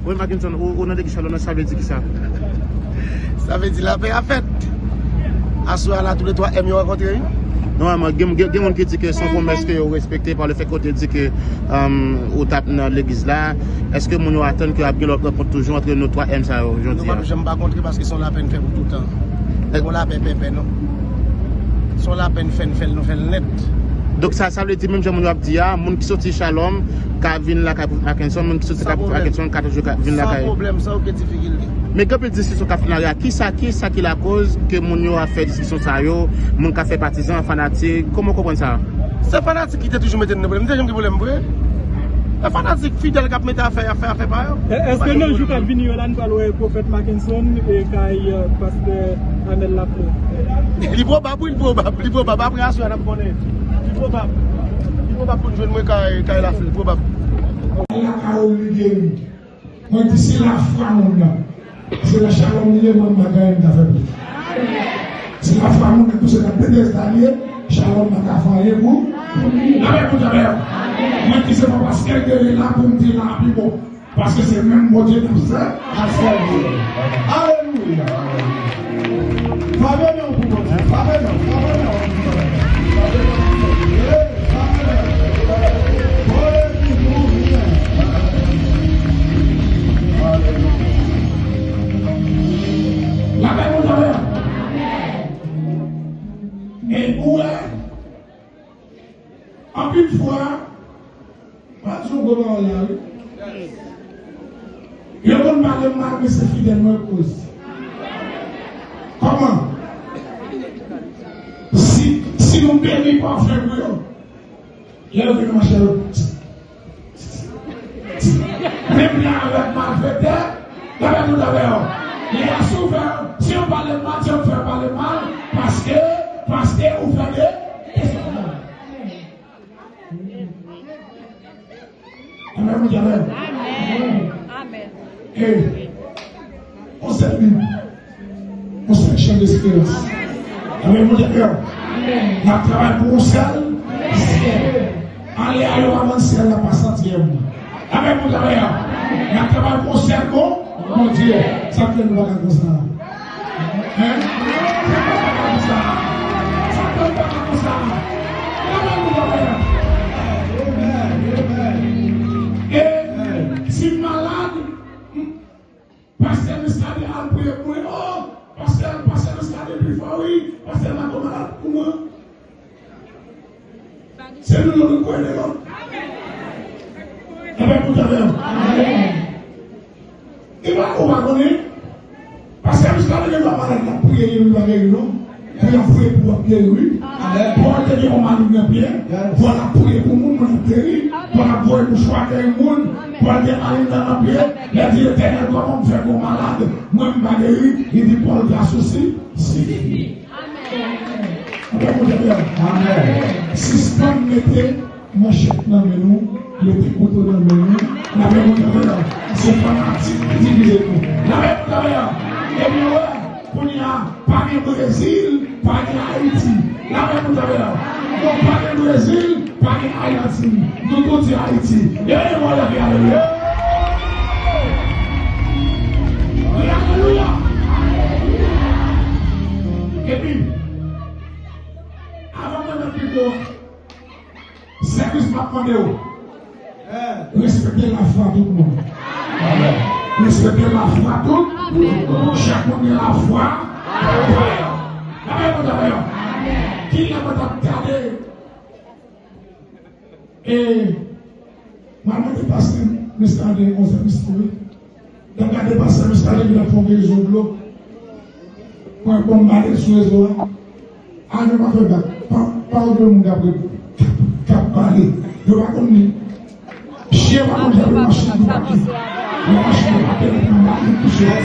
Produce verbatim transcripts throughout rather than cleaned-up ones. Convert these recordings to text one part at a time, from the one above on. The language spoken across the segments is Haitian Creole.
Wi, Mackenson, ou, ou nan legliz Shalom nan, sa vle di kisa? Sa vle di lapè a fèt. Aswè a la, tou le twa M yo rankontre, wi. Nòmalman, gen, gen, gen moun ki di ke se yon pwomès ke yo respekte pa le fèt ke w te di ke, um, ou t ap nan legliz la. Èske moun yo atann ke ap gen lòt rankont toujou antre nou twa M sa yo, jodi a? Nou p ap janm pa kontre paske se yon lapè n fè pou toutan. Se yon lapè pèpè, non. Se yon lapè n fè, n fè l, nou fè l nèt. Donk sa, sa vle di, menm jan moun yo ap di a, moun ki soti Shalom ka vin lakay Pwofèt Mackenson, moun ki soti lakay Pwofèt Mackenson ka toujou ka vin lakay. San pwoblèm, san okenn difikilte. Men gen anpil diskisyon k ap fèt nan lari a. Kisa, kisa ki lakoz ke moun yo ap fè diskisyon sa yo? Moun ka fè patizan, fanatik, kòman w konprann sa? Se fanatik ki te toujou mete n nan pwoblèm. Nou te janm gen pwoblèm vre? E fanatik fidèl k ap mete afè, y ap fè afè pa yo. Èske nan jou k ap vini yo la, n pral wè Pwofèt Mackenson e kay, euh, pastè Amèl Laflè? Li pwobab, wi, li pwobab, li pwobab. Apre aswè a, n ap konnen. Li pwobab. Li pwobab pou n jwenn mwen kay, kay Laflè, li pwobab. Lakay ou li geri. Mwen di se lafwa moun nan. Se nan Shalom li ye, mwen m pa gen anyen m ka fè pou li. Se lafwa moun nan, tou se nan Betesda li ye, Shalom pa ka fè anyen pou, pou li. Amèn, pou Amèn. Mwen di se pa paske l geri la pou m di la pi bon. Paske se menm Bondye n ap sèvi, n ap sèvi. Alelouya. Frape men w pou Bondye. Frape men w, frape men w. Frape men w pou Bondye. Frape men w. Frape men w. Alelouya. Lapè pou Bondye. E ou wè, anpil fwa, m ap di yon gwo pawòl la, wi. Yon moun pale m mal, men se fidèl mwen koz. Kòman? Si, si nou beni pafèm pou yo, lè yo vin mache, yo, menm jan avèk malfektè, yo fè tout afè yo. Lè a si w fè, si yo pale m mal, si yo fè pale m mal, paske, paske ou fè de, de sa. Amèn, Bondye, amèn. Amèn. Amèn. E, on sèl Bib, on sèl chan desperans. Amèn, Bondye, amèn. Amèn. N ap travay pou on sèl syèl. Ale a yo pa vann syèl la pa santyèm. Amèn, Bondye, amèn. N ap travay pou on sèl bon, Bondye. Sa k fè nou pa ka konsa? Hein? Sa k fè nou pa ka konsa? Sa k fè nou pa ka konsa? Leve nou, leve nou. E, si m malad, m, pastè Muscadin al priye pou mwen. Oh, pastè, pastè Muscadin pi fò, wi. Pastè Marco malad pou mwen. Se nou menm nou kwè nan yo. Amèn pou tèt yo. E pa ou pa konnen. Paske jiska demen lwa malad la priye li pa geri non. Pou y ap priye pou w ap geri wi. Pòl te gen yon malig nan pye. Pòl ap priye pou moun, moun ap geri. Pòl ap voye mouchwa geri moun. Pòl gen malig nan nan pye. Lè di Letènèl kòman m fè gon malad mwen m pa geri. Li di Pòl grasou si sifi. Amèn. Amèn. Sispann mete manchèt nan men nou, mete kouto nan men nou. N ap rekonèt se fanatik ki divize nou. N ap rekonèt. Ebyen, wè, kounye a, pa gen Brezil, pa gen Ayiti. N ap rekonèt. Non, pa gen Brezil, pa gen Ayiti. Nou tou di Ayiti. Leve men w, leve, alelouya. Alelouya. Epi, avan mwen nan pito, sèvis m ap mande w. Respekte lafwa tout moun. Respekte lafwa tout. Chak moun gen lafwa. Amèn. Kilè mwen t ap gade E m al mande pastè Muscadin yon sèvis pou li. Lè m gade pastè Muscadin, li ap fè yon gerizon dlo. Mwen, bon, m gade sou rezo a. A, nou pa fè bak. Pa, pa okipe moun k ap, k ap, k ap pale. Yo pa konn li. Chyen pa konn jan pou machin pou pati. Yon machin pou pati, pou pati, pou pati.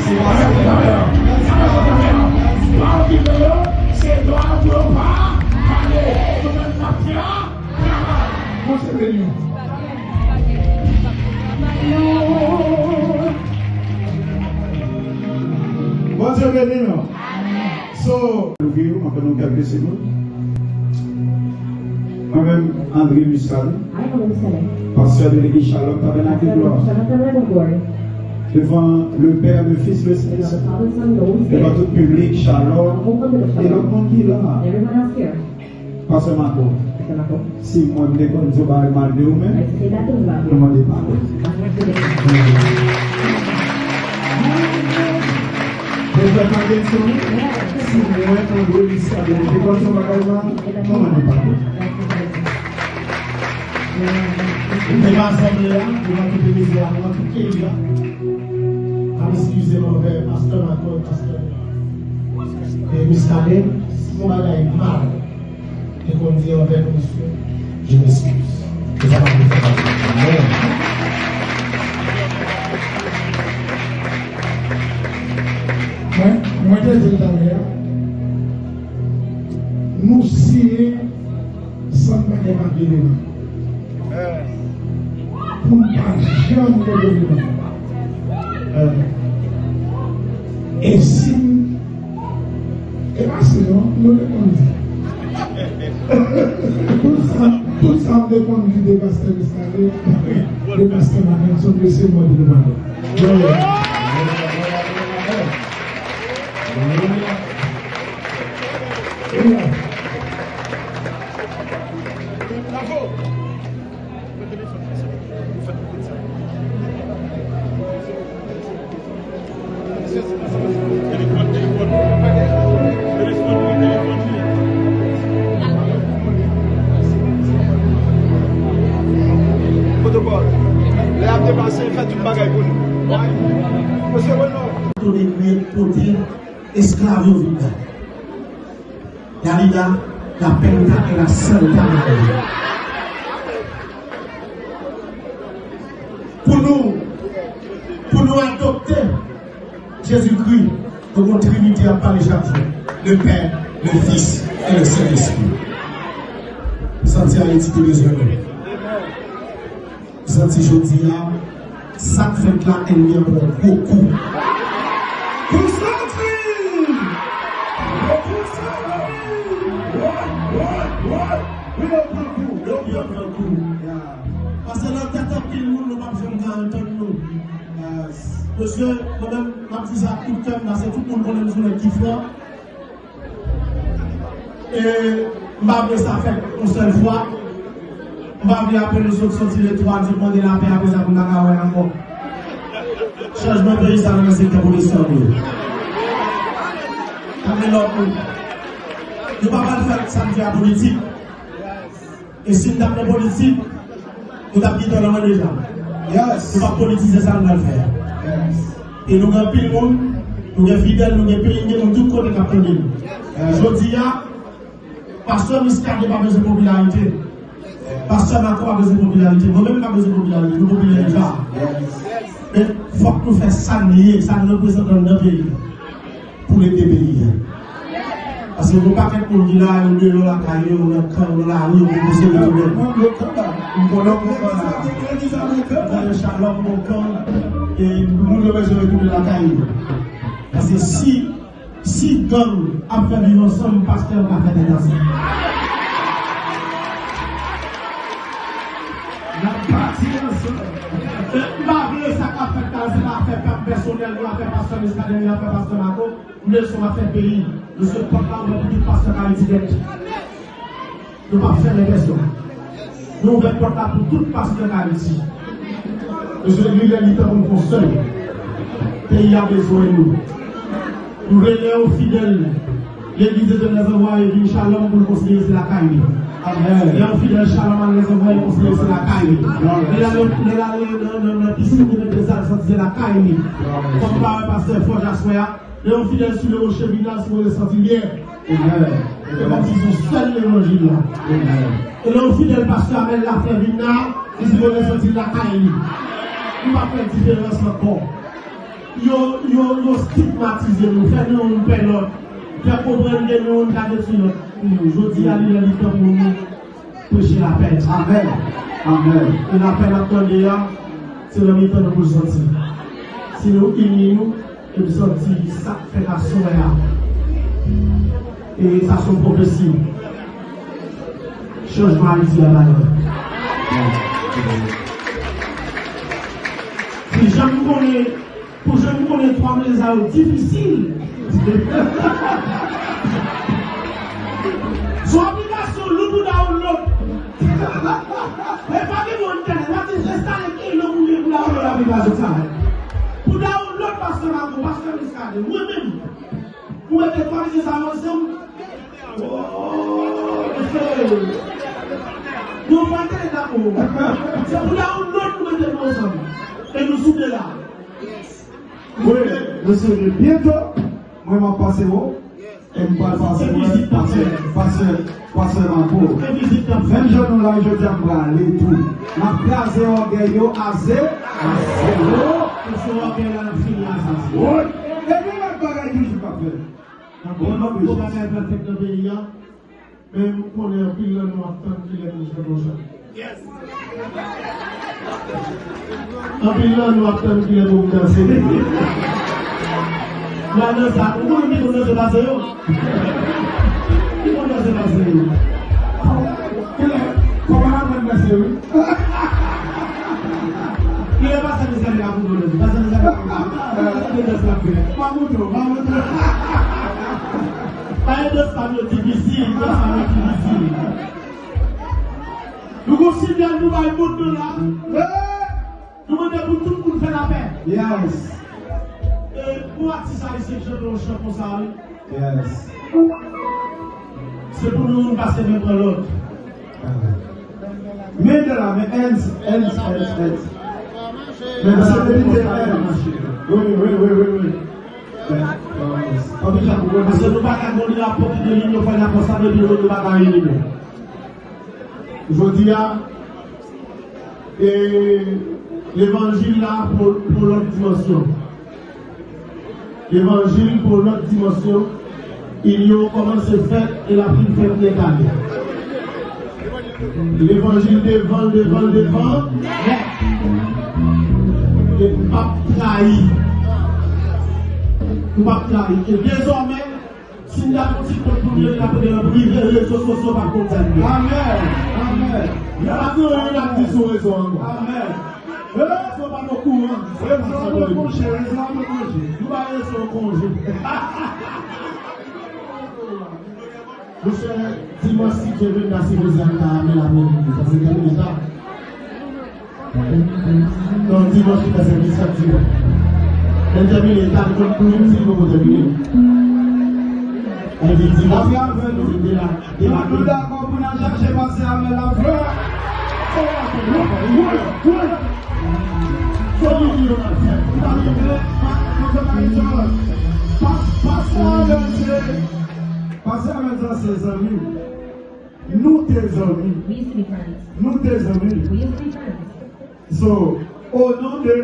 Pa okipe yo. Se dwa pou yo pa pale. Yo menm n ap fè a. Bondye beni w. Bondye beni nou. So, louvri yo, mwen pran nou kèk de segonn. Mwen menm, André Muscadin, pastè de legliz Shalom Tabernacle Gloire. Devan le Père, le Fils, le Saint-Esprit. Devan tout piblik, Shalom, e lòt moun ki la. Pastè Marco, si mwen te konn di yon bagay mal de ou menm, nou mande padon. Mwen fè pa kesyon, si mwen, André Muscadin, te konn di yon bagay mal, nou mande padon. Devan asanble a, devan tout legliz la, devan tout peyi a, m ap eskize m anvè pastè Marco, pastè, e, Muscadin, si yon bagay mal te konn di anvè nou, mesye, je m'excuse. E sa pa pou fè mal. Amen. Mwen, mwen te di l talè a, nou siyen san n pa gen papye devan. Pou n pa janm gen pwoblèm. E si m, e pa si non, nou te konn di. Tout sa, tout sa m te konn di de pastè Muscadin, de pastè Mackenson, mesye, mwen te devan nou. Pwotokòl. Lè ap depase, fè tout bagay pou nou. Mesye Renaud. Tounen kouye kote esklav yo vin la. Dalila, la pèn ta e la santa Maria. Pou nou, pou nou adopte Jezikri, nou gon Trinite ap pale chak jou. Le Père, le Fils et le Saint-Esprit. Santi Ayiti te bezwen nou. Santi jodi a, sa k fèt la, ènmi an pran gwo kou. Pou Santi! Pou Santi! Woy, woy, woy! Wi, yo pran kou, yo byen pran kou. Paske nan tèt anpil moun, nou p ap janm ka antann nou. Mesye, mwen menm, m ap di sa ak tout kè m, paske tout moun konnen m se yon nèg ki fran. E m pa vle sa fèt yon sèl fwa. M pa vle apre nou sot soti le twa, di mande lapè, apre sa pou n pa ka wè ankò. Chanjman peyi sa nan sektè pwotestan nou ye. Tande lòt moun. Nou pa pral fè samdi a politik. E si n t ap nan politik, nou t ap gentan nan men deja. Yes. Nou p ap politize sa n pral fè a. Yes. E nou gen anpil moun, nou gen fidèl, nou gen peyi, gen moun tout kote k ap tande nou. Yes. Jodi a, pastè Muscadin pa bezwen popilarite. Pastè Marco pa bezwen popilarite. Mwen menm m pa bezwen popilarite. Nou popilè deja. Yes. Men fòk nou fè sa n ye, sa n reprezante anndan peyi a. Pou ede peyi a. Paske gon pakèt moun ki la, yo deyò lakay yo, yo nan kan, yo nan lari, yo poko sere tounen. M konnen w konprann la. M konnen Shalom gon kan, e moun yo bezwen retounen lakay yo. Paske si, si gang ap fè viv ansanm, pastè yo ka fè tèt ansanm. N ap pati ansanm. E m pa vle sa k ap fèt la, se pa afè pa m pèsonèl, non, afè pastè Muscadin, afè pastè Marco. M vle se yon afè peyi. Mesye, pòt la ouvè pou tout pastè k Ayiti nèt. Nou p ap fèmen pèsonn. Nou ouvè pòt la pou tout pastè k Ayiti. Mesye, li lè li tan pou n fè yon sèl. Peyi a bezwen nou. Nou vle lè yon fidèl legliz de Lèzanvwaye vin Shalom pou l konsidere se lakay li. Amèn. Lè yon fidèl Shalom al Lèzanvwaye konsidere se lakay li. Amèn. Lè l ale, lè l ale nan, nan, nan piscine de Dezal santi se lakay li. Amèn. Kòm pa wè pastè Fòj aswè a, lè yon fidèl sou le rocher vin la, sipoze santi l byen. Amèn. E kòmsi se yon sèl levanjil la. Amèn. E lè yon fidèl pastè Amèl Laflè vin la, li sipoze santi l lakay li. Nou pa fè diferans ankò. Yo, yo, yo stigmatize nou, fè nou youn pè lòt, fè konprann ke nou youn ka detwi lòt. Jodi a, li lè li tan pou nou preche lapè. Amèn. Amèn. E lapè n ap tande a, se nan mitan nou pou l soti. Si nou ini nou, e m santi sa k fèt aswè a. E sa se yon pwofesi. Chanjman Ayiti a la. Si jan m konnen Pou jwenn konnen twa mle sa yo difisil. Se yon aplikasyon lou pou download. Men pa gen bon entènèt, pa ti enstale kilo pou mwen pou download aplikasyon sa. Pou download pastè Marco, pastè Muscadin, mwen menm. Pou mete twa mesye sa yo ansanm. Oh, mesye. Nou fè entènèt la pou ou. Se pou download pou mete nou ansanm. E nou souple la. Wi, mesye, byento, mwen m ap pase wo. E m pral pase mwen, pase, pase, pase Marco. Menm jan nou la jodi a, m prale tou. N ap kraze ògèy yo a ze, a zewo. Pase ògèy la, n ap fini a sa. Wi. E gen lòt bagay toujou k ap fèt. Nan bon, bon bagay k ap fèt nan peyi a. Men m konnen anpil nan nou ap tann kilè pou nou fè yon chan. Anpil nan nou ap tann kilè pou nou danse. Nan danse, ou konnen ki moun danse pase yo? Ki moun danse pase yo? Kilè, kòman n ap danse, wi? Kilè pase nou sali la pou nou danse? Pase nou sali la pou nou danse. Pase nou danse la pou nou danse. Pa mouton, pa mouton. Pa e de sa yo difisil, de sa yo difisil. Nou konsidere nou bay moun nou la. Nou mande pou tout moun fè lapè. Yes. E pou atis ayisyen k chante yon chan konsa, wi. Yes. Se pou nou youn pase men pran lòt. Men de la, men hands, hands, hands, hands. Men de la, men de la. Wi, wi, wi, wi, wi. Paske nou pa ka gen yon rapò ki gen linyon fè rapò sa vle di nou pa ka gen linyon. Jodi a, e, levanjil la pou, pou lòt dimansyon. Levanjil pou lòt dimansyon. Inyon kòmanse fèt e l ap fin fèt nèt ale. Levanjil devan, devan, devan. Nèt. E m p ap trayi. M p ap trayi. E dezòmè, si m ta gon ti kont pou m rele, m ap rele nan prive, rezo sosyo p ap konn sa l ye. Amèn. Amèn. Y a pa gen anyen n ap di sou rezo ankò. Amèn. Rezo pa nan kouran. Rezo ap konje, rezo ap konje. Nou bay rezo konje. Monchè, dimanch, si Dye vle, n ta sipoze al nan Amèl aprèmidi, paske tèmine ta. Non, dimanch ki fè sèvis chak dimanch. Lè n tèmine ta, nou konn pou itil nou pou tèmine. Epi dimanch, nou te la, te la. Nou dakò pou n al chache pase Amèl la frè. Wi, wi. Fò nou di yo nan fè. Nou pa gen pa, nou pa gen chans. Pa, pase Amèl se Pase Amèl sa se zanmi. Nou te zanmi. We used to be friends. Nou te zanmi. We used to be friends. So, o non de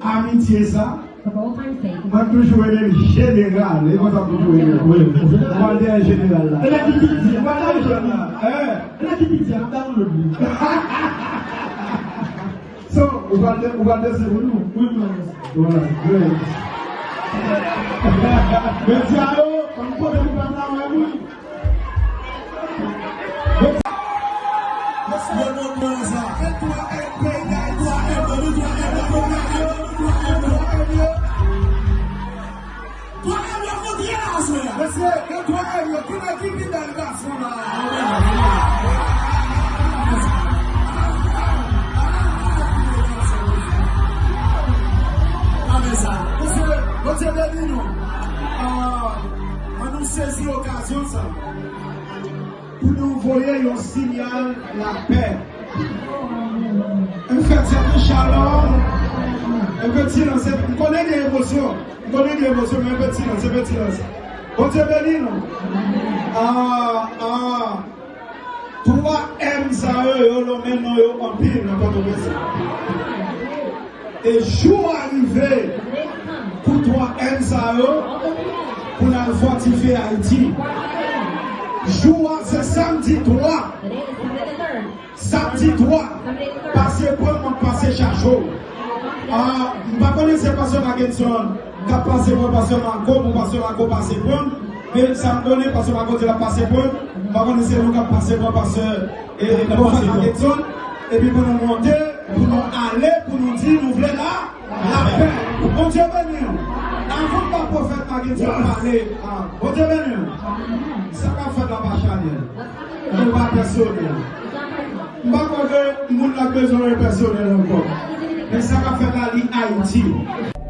amitye sa, For old time's sake, mwen toujou rele l jeneral. E konsa m toujou rele l. Wi, wi. Mwen dèyè jeneral la. E lè ki piti, mwen dèyè jeneral la. Eh. E lè ki piti, ap download li. So, ou pral de-, ou pral danse pou nou? Wi, mwen. Alright, great. Mèsi a yo, ban m poze pou pèp la wè wi. Mèsi yo moun nan sa. Fè twa M, peyi Dayiti, twa M, twa M, twa M, twa M yo. Twa M yo kontre la aswè a. Mesye, gen twa M yo, ki nèg ki pi bèl gason la? Amen sa. Mesye, Bondye beni nou. Ah, ann nou sezi okazyon sa. Pou nou voye yon siyal lapè. Ann fè tèt nou shalom. Ann fè silans. M konnen gen emosyon. M konnen gen emosyon, men ann fè silans, ann fè silans. Bondye beni nou. Ah, ah. Twa M sa yo, yo lonmen non yo anpil nan Pòtoprens. E jou a rive pou twa M sa yo, pou n al fòtifye Ayiti. Jou a se samdi twa. Samdi twa. Pase pran m ap pase chache w. Ah, m pa konnen si se pastè Mackenson k ap pase pran pastè Marco pou pastè Marco pase pran m. Men sa m konnen, pastè Marco di l ap pase pran m. M pa konnen si se nou k ap pase pran pastè, eh, pastè Mackenson. Epi pou nou monte, pou nou ale, pou nou di nou vle la, lapè. Bondye beni w. Avan m ba pwofèt Magendy pale, a, Bondye beni w. Sa k ap fèt la pa chanèl. Li pa pèsonèl. M pa kwè ke moun la bezwen yon pèsonèl ankò. Men sa k ap fèt la, li Ayiti.